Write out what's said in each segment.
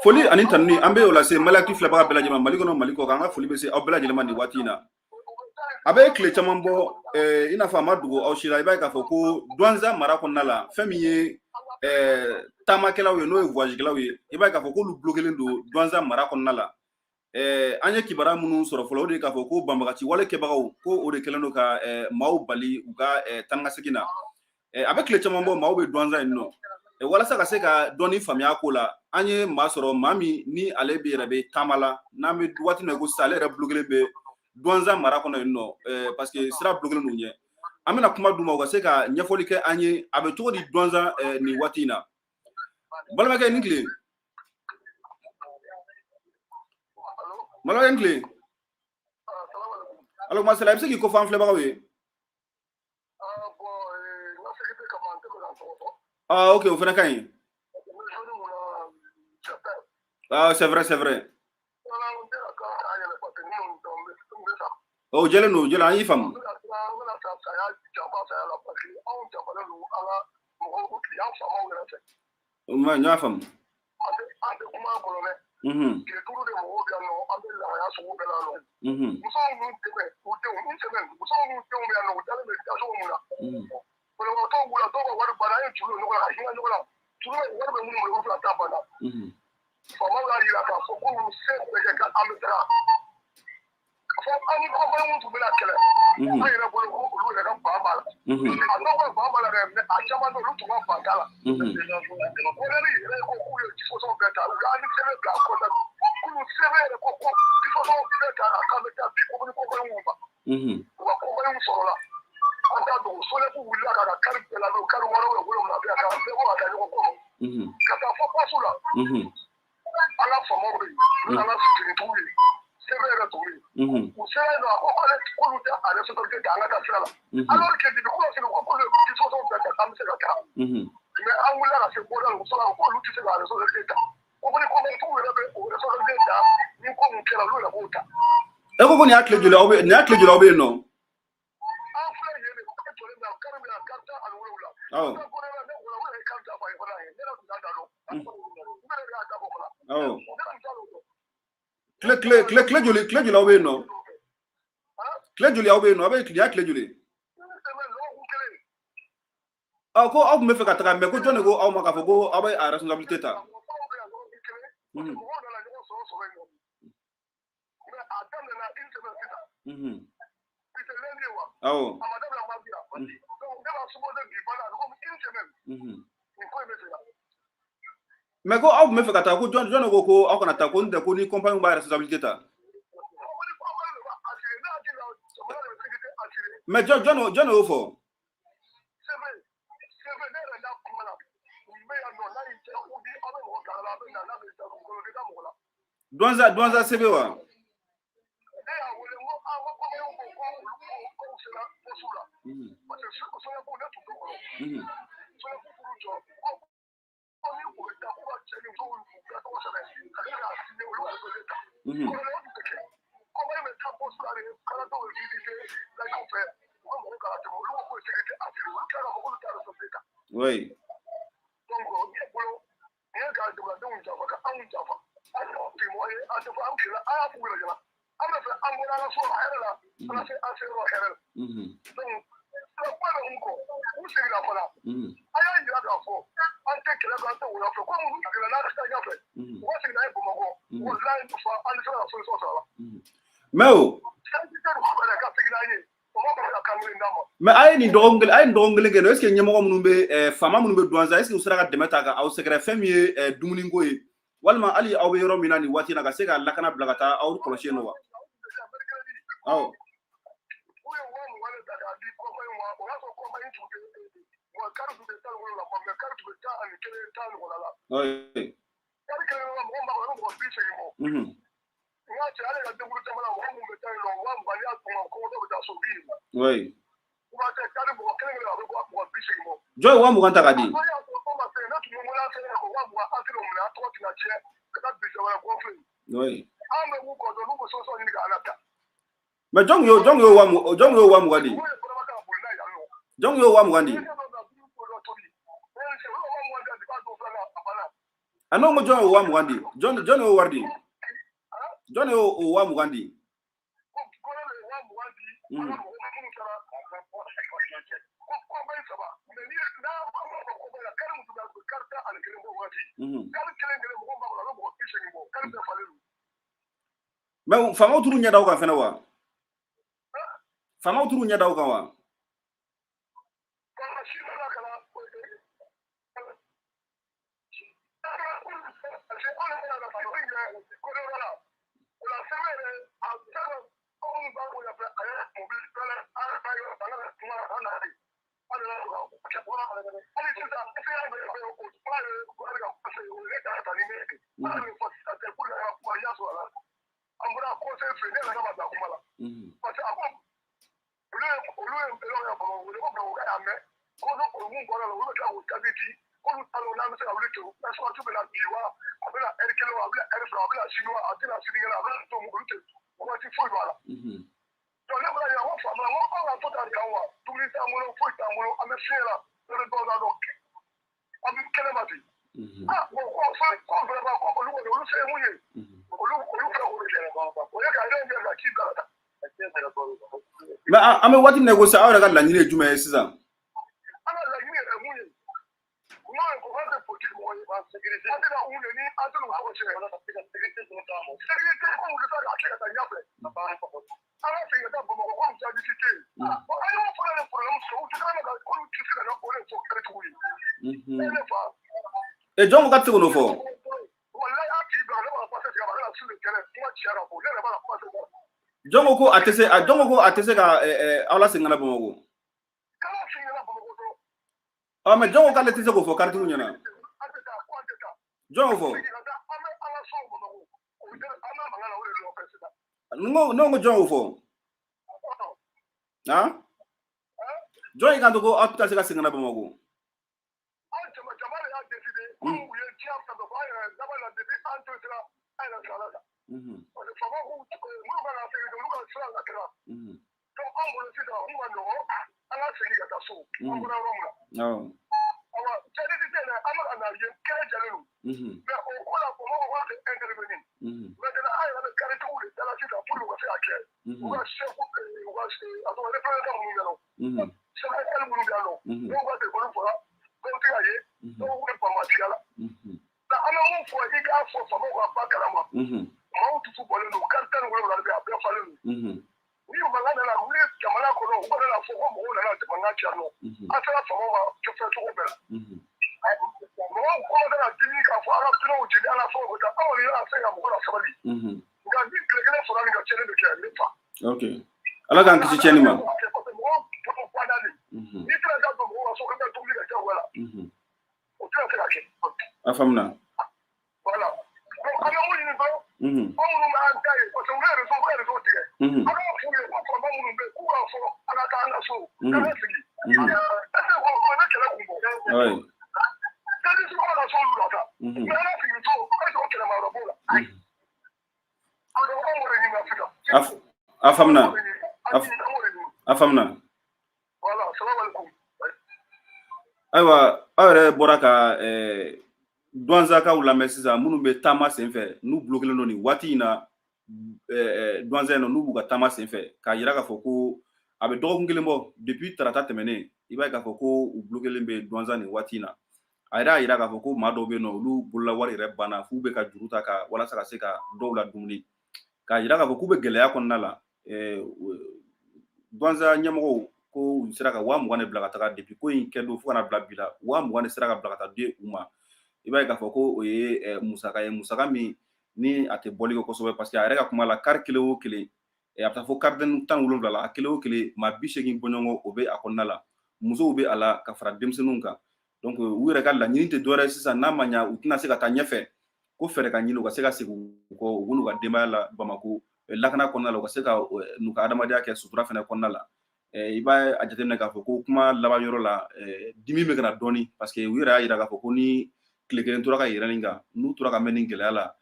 Foli ani tanuni, an bɛ o lase Maliactu filɛbaga bɛɛ lajɛlen ma, Mali kɔnɔ, Mali kɔ kan. An ka foli bɛ se aw bɛɛ lajɛlen ma nin waati in na. A bɛ tile caman bɔ, i n'a fɔ a ma dogo aw si la, i b'a ye k'a fɔ ko Douentza mara kɔnɔna la, fɛn min ye taamakɛlaw ye, n'o ye voyagekɛlaw ye, i b'a ye k'a fɔ k'olu bloquélen don Douentza mara kɔnɔna la. An ye kibaruya minnu sɔrɔ fɔlɔ, o de ye k'a fɔ ko banbagaci wale kɛbagaw ko o de kɛlen don ka maaw bali u ka taa ni ka segin na. A bɛ tile caman bɔ, maaw bɛ Douentza yen nɔ. Walasa ka se ka dɔɔni faamuya ko la, an ye maa sɔrɔ, maa min ni ale bɛ yɛrɛ bɛ taama la n'an bɛ waati min na ko sisan, ale yɛrɛ bloquélen bɛ Douentza mara kɔnɔ yen nɔ, parce que sira bloquélen don ɲɛ. An bɛna kuma d'u ma, u ka se ka ɲɛfɔli kɛ an ye a bɛ cogo di Douentza nin waati in na. Balimakɛ, ni tile. Balimakɛ, ni tile. Aleykum salam. I bɛ se k'i ko fɔ an filɛbagaw ye? Ah, ok, o fana ka ɲi. Ah, c'est vrai, c'est vrai. O jɛlen don, o jɛlen, an y'i faamu. N y'a faamu. Musow n'u dɛmɛ, u denw, n sɛbɛn, musow n'u denw bɛ yan nɔ, u dalen bɛ daso mun na. Banabagatɔw b'u la, dɔw ka wari banna, an ye juru don ɲɔgɔn na, ka hinɛ ɲɔgɔn na. Juru bɛ, wari bɛ minnu bolo, olu fana ta banna. Faamaw y'a jira k'a fɔ k'olu se bɛ kɛ k'an bɛ taga. Fɔ an ni kɔfɛ mun tun bɛna kɛlɛ. An yɛrɛ bolo ko olu yɛrɛ ka ban b'a la. A dɔw ka ban b'a la dɛ, mais a caman bɛ olu tun ka ban t'a la. Kolɛri yɛrɛ ko k'u ye disposition bɛɛ ta, u y'an ni sɛbɛn bila a kɔfɛ. K'olu sɛbɛn yɛrɛ ko ko disposition bɛɛ ta k'an bɛ taa bi ko ni kɔfɛ ma. U ka kɔfɛ sɔrɔla. An t'a dogo, SONEP wulila k'a ka kari bɛɛ labɛn, kari 6 7 bɛ yan, k'a bɛɛ bɔ ka taa ɲɔgɔn kɔnɔ. Ka taa fɔ pɔsu la. An ka faamaw bɛ yen, an ka finitigiw ye, sɛbɛn yɛrɛ tun bɛ yen. U sera yen nɔ, a ko k'ale k'olu tɛ a responsabilité ta an ka taa sira la. Alors que depuis k'olu sera ko k'olu ye disposition bɛɛ ta k'an bɛ se ka taa. Mais an wulila ka se bɔda la, u sɔrɔ k'olu tɛ se ka responsabilité ta. Ko ni kɔfɛtigiw yɛrɛ bɛ o responsabilité ta, ni ko mun kɛra, olu yɛrɛ b'o ta. E ko nin y'a tile joli aw bɛ, nin y'a tile joli aw bɛ yen nɔ? An filɛ yen de, jɔlen bɛ kari bɛ yan, kari 17. Awɔ. Ne ko la, o yɛrɛ ye kari dafa ye fana ye, ne yɛrɛ tun t'a da dɔn. Ne yɛrɛ de y'a dabɔ fana. Awɔ. Ne tun t'a dɔn. Tile joli aw bɛ yen nɔ? Tile joli aw bɛ yen nɔ? Aw bɛ nin y'a tile joli? Ɔ, ko aw tun bɛ fɛ ka taga, mais ko jɔn de ko aw ma k'a fɔ ko aw bɛ a responsabilité ta? Mɔgɔw nana ɲɔgɔn sɔrɔ yen nɔ. Mais a daminɛna une semaine sisan. Bi tɛ lundi ye wa? Awɔ. A ma daminɛ mardi la. Donc ne b'a supposer bi banna, a bɛ komi une semaine. Nin ko in bɛ sen na. Mais ko aw tun bɛ fɛ ka taa, ko jɔn de ko ko aw kana taa, ko n tɛ ko ni compagnie b'a responsabilité ta? Ko ni compagnie de b'a assurer, ne hakili la jamana de bɛ sécurité assurer. Mais jɔn de y'o fɔ? CV CV, ne yɛrɛ da kuma na, n bɛ yan nɔ, n'a y'i diya ou bien aw bɛ mɔgɔ bila la, a bɛ na n'a bɛ dugukolo de da mɔgɔ la. Douentza CV wa? Ne y'a wele, n ko aa, n ko compagnie ko ko olu ko ko u sera poste la. Parce que SONEP ne tun t'o kɔnɔ. SONEP t'u jɔ ko ko ni u bɛ taa k'u ka cɛ ni musow y'u ka tɔgɔ sɛbɛn ka tila k'a signer, olu ka responsabilité ta. Kɔrɔlen o tun tɛ kɛ. Compagnie bɛ taa poste la de, kalandenw bɛ visiter layiw fɛ, u bɛ mɔgɔw kalan tɛmɛ, olu ko k'o ye sécurité assurée, olu tila k'a fɔ k'olu t'a responsabilité ta. Donc ne bolo, nin ye ka jamanadenw janfa, ka anw janfa. An bi mɔgɔ ye, an tɛ fɔ an tilela, an y'a f'u yɛrɛ ɲɛna. An bɛ fɛ an bɔra an ka so hɛrɛ la, an ka se an se yɔrɔ hɛrɛ la. Donc sira kuma bɛ mun kɔ, u seginna fana. An y'a jira k'a fɔ an tɛ kɛlɛ fɛ, an tɛ wula fɛ, ko minnu seginna n'a ka taa ɲɛfɛ, u ka segin n'a ye Bamakɔ, walahi fa an tɛ se ka solution sɔrɔ a la. Mais o. Sécurité dun ka segin n'an ye, o ma bali ka kan kelen d'a ma. Mais a ye nin dɔgɔkun kelen, a ye nin dɔgɔkun kelen kɛ, est ce que ɲɛmɔgɔ minnu bɛ, faama minnu bɛ Douentza, est ce que u sera ka dɛmɛ ta ka aw sɛgɛrɛ, fɛn min ye dumuniko ye, walima hali aw bɛ yɔrɔ min na nin waati in na, ka se ka lakana bila ka taa aw kɔlɔsi yen nɔ wa? Awɔ. U ye 20 000 de ta k'a di compagnie ma, o y'a sɔrɔ compagnie tun tɛ wa kari tun tɛ 17 bɔ, mais kari tun bɛ 11 10 ɲɔgɔnna la. Kari kelen la, mɔgɔ min b'a kɔnɔ, a bɛ mɔgɔ 80 bɔ. N ka cɛ, hali ka denkulu caman na, mɔgɔ minnu bɛ taa yen nɔ, 20 000, n'i y'a d'u ma, kɔngɔtɔ bɛ taa so bi. U b'a kɛ kari mɔgɔ kelen kelen, a bɛ bɔ mɔgɔ 80 bɔ. Jɔn ye 20 000 ta ka di? A y'a sɔrɔ ko ma se, ne tun bɛ wele an sera ko 20 000, an tɛn'o minɛ, an tɔgɔ tɛna tiɲɛ ka taa bi wɛrɛ gonflé. An bɛ mun kɔ dɔn, n'u bɛ solution ɲini k'an la ta. Mais jɔn y'o 20 000 di? Mɔgɔw ye bɔrɔba ka boli n'a ye yan nɔ. Jɔn y'o 20 000 di? A n'o ko jɔn y'o 20 000 di? Jɔn y'o wari di? Jɔn y'o o 20 000 di? Ko kɔrɔ de ye 20 000 di an ka mɔgɔw ma minnu taara ko kɔbali saba. Mais ni n'a ma fɔ kɔbali la, kari muso bɛ kari 11 bɔ waati. Kari kelen kelen, mɔgɔ b'a kɔnɔ, a bɛ mɔgɔ 80 bɔ, kari bɛɛ falen don. Mais faamaw t'u ɲɛ da o kan fɛnɛ wa? Faamaw t'u ɲɛ da o kan wa? Faama si nana ka na parce que anw yɛrɛ ka fɛn kɛ kɔdɔrɔ la, o la sɛbɛn yɛrɛ a sɛbɛn anw b'a ko fɛ a yɛrɛ mobili fɛnɛ an ka yɔrɔ an ka kuma an na an nana hali sisan se y'a bɛ o kuma ye hali ka kuma se o ye ka taa ni ne ye an bɛ fɔ sisan tɛ pour que ka kuma i y'a sɔrɔ a la an bɔra conseil fɛ, ne yɛrɛ ka ma bila kuma la, parce que a ko olu ye yɔrɔ ya Bamakɔ wele ko Bamakɔ y'a mɛn ko n'o olu mun bɔra la, olu bɛ tila k'o jaabi di k'olu t'a dɔn n'an bɛ se ka wuli ten. Escorte bɛ na bi wa, a bɛ na ɛri kelen wa, a bɛ na ɛri fila, a bɛ na sini wa, a tɛna sinikɛnɛ, a bɛ na don, olu tɛ waati foyi b'a la. Donc ne bɔra yen, ko faama ko anw ka to ta kan wa, dumuni t'an bolo, foyi t'an bolo, an bɛ fiɲɛ la, ne bɛ dɔw la dɔn, an bɛ kɛnɛ ma bi. Ah bon, ko fɛn ko vraiment ko olu kɔni olu se ye mun ye, olu fɛ k'o de kɛ, o ye ka yɛrɛ kɛ ka ci bila ka taa. Mais an bɛ waati min na i ko sisan, aw yɛrɛ ka laɲini ye jumɛn ye sisan? An ka laɲini yɛrɛ mun ye, n'o ye ko an tɛ politique mɔgɔ ye, an tɛna u neni, an tɛna u tɔgɔ tiɲɛ. Sécurité ko mun tɛ se k'a kɛ ka taa ɲɛfɛ, an ka segin ka taa Bamakɔ ko jaabi tɛ yen. Bon, an y'o fana de problème sɔrɔ, u tɛ se ka k'olu tɛ se ka na o de fɔ kɛrɛtigiw ye. E ne fa. E, jɔn ko k'a tɛ se k'o fɔ? Walayi, a tigi bila ne b'a ka tigɛ a bɛ ka su de kɛlɛ kuma caya ka bɔ ne yɛrɛ b'a ka kuma tigɛ. Jɔn ko ko a tɛ se a jɔn ko ko a tɛ se ka aw lasegin ka na Bamakɔ? K'ala segin ka na Bamakɔ dɔrɔn. Ɔ, mais jɔn ko k'ale tɛ se k'o fɔ karitigiw ɲɛna? An tɛ taa ko an tɛ taa. Jɔn y'o fɔ? Segin ka taa, an bɛ an ka so Bamakɔ, o tɛ an bɛ mankan na o de nɔfɛ sisan. N ko ne ko jɔn y'o fɔ? Han, jɔn y'i kanto ko aw tɛ se ka segin ka na Bamakɔ? An jama jama de y'a décidé komi u ye diɲɛ fɛn bɛɛ fɔ an yɛrɛ laban la, depuis an to sera an yɛrɛ sara la, parce que faama ko minnu ka na segin, olu ka sira ka kɛra. Donc an bolo sisan mun ka nɔgɔ, an ka segin ka taa so, an bɔra yɔrɔ min na. Awa, jadisi tɛ dɛ, an bɛ ka na yen kɛnɛ jalen don. Mais o ko la, faama ko k'a tɛ intervenir. Maintenant an yɛrɛ bɛ karitigiw de dala sisan pour que u ka se ka kɛ u ka chef, u ka a tɔgɔ représentant minnu bɛ yan nɔ, chef minnu bɛ yan nɔ, n'u ka téléphone fɔra, dɔw tɛ ka ye, dɔw bɛ banbatiya la. An bɛ mun fɔ, i k'a fɔ faamaw ka ba kalama, maaw dusu bɔlen don, kari 17 de bɛ yen, a bɛɛ falen don. Ni mankan nana wuli jamana kɔnɔ, u kana fɔ ko mɔgɔw nana mankan ci yan nɔ. An sera faamaw ma fɛn cogo bɛɛ la, mɔgɔw kɔnɔ ka dimi k'a fɔ an ka pinɛw jeni, an ka fɛnw bɛ taa, anw kɔni y'a se ka mɔgɔ la sabali. Nka ni tile kelen sɔrɔ nin ka tiɲɛni bɛ kɛ, ne fa. Ok, Ala k'an kisi tiɲɛni ma. Parce que mɔgɔw tɔgɔ bada de, n'i tɛna taa don mɔgɔw ka so, i bɛ tobili ka diyagoya la, o tɛna se ka kɛ. A faamuna. Voilà, donc an bɛ mun ɲini dɔrɔn, anw minnu b'an ta ye, parce que u bɛ réseau, u bɛ réseau tigɛ. An k'a f'u ye ko faama minnu bɛ yen, k'u k'a fɔ an ka taa an ka so, k'an ka sigi. Est ce que o bɛ kɛlɛ kun bɔ? Jadisi kɔnɔ ka so olu la sa. Mais an ka sigi so, est ce que o kɛlɛma yɔrɔ b'o la? Donc anw b'o de ɲini ka sisan. A faamuna. An b'o de ɲini. A faamuna. Voilà, salamu alaikum. Ayiwa, aw yɛrɛ bɔra ka Douentza-kaw lamɛn sisan, minnu bɛ taama senfɛ, n'u bloqué don nin waati in na Douentza yen nɔ, n'u b'u ka taama senfɛ, k'a yira k'a fɔ ko a bɛ dɔgɔkun kelen bɔ depuis tarata tɛmɛnen. I b'a ye k'a fɔ ko u bloqué bɛ Douentza nin waati in na. A yɛrɛ y'a yira k'a fɔ ko maa dɔw bɛ yen nɔ, olu bolola wari yɛrɛ banna, f'u bɛ ka juru ta ka walasa ka se ka dɔw la dumuni, k'a yira k'a fɔ k'u bɛ gɛlɛya kɔnɔna la. Douentza ɲɛmɔgɔw ko u sera ka 20 000 de bila ka taga depuis ko in kɛ don fo ka na bila bi la, 20 000 de sera ka bila ka taa di u ma. I b'a ye k'a fɔ ko o ye musaka ye, musaka min ni a tɛ bɔli kɛ kosɛbɛ, parce que a yɛrɛ ka kuma la, kari kelen o kelen, a bɛ taa fo kari 17 la, a kelen o kelen maa 80 bɔɲɔgɔn o bɛ a kɔnɔna la, musow bɛ a la ka fara denmisɛnninw kan. Donc u yɛrɛ ka laɲini tɛ dɔwɛrɛ ye sisan, n'a ma ɲa u tɛna se ka taa ɲɛfɛ, ko fɛɛrɛ ka ɲini u ka se ka segin u kɔ, u n'u ka denbaya la Bamako lakana kɔnɔna la, u ka se ka n'u ka adamadenya kɛ sutura fɛnɛ kɔnɔna la. I b'a a jateminɛ k'a fɔ ko kuma laban yɔrɔ la, dimi bɛ ka na dɔɔni, parce que u yɛrɛ y'a yira k'a fɔ ko ni tile kelen tora ka yɛrɛ nin kan, n'u tora ka mɛn nin gɛlɛya la,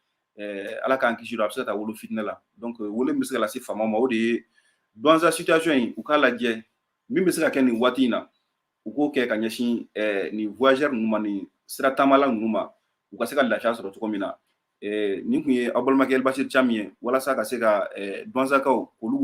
Ala k'an kisi, a bɛ se ka taa wolo fitinɛ la. Donc wele min bɛ se ka lase faamaw ma, o de ye Douentza situation in, u k'a lajɛ min bɛ se ka kɛ nin waati in na, u k'o kɛ ka ɲɛsin nin voyageur ninnu ma, nin sira taamala ninnu ma. u ka se ka lafiya sɔrɔ cogo min na. Nin kun ye aw balimakɛ Elbasir Cam ye, walasa ka se ka Douentza kaw olu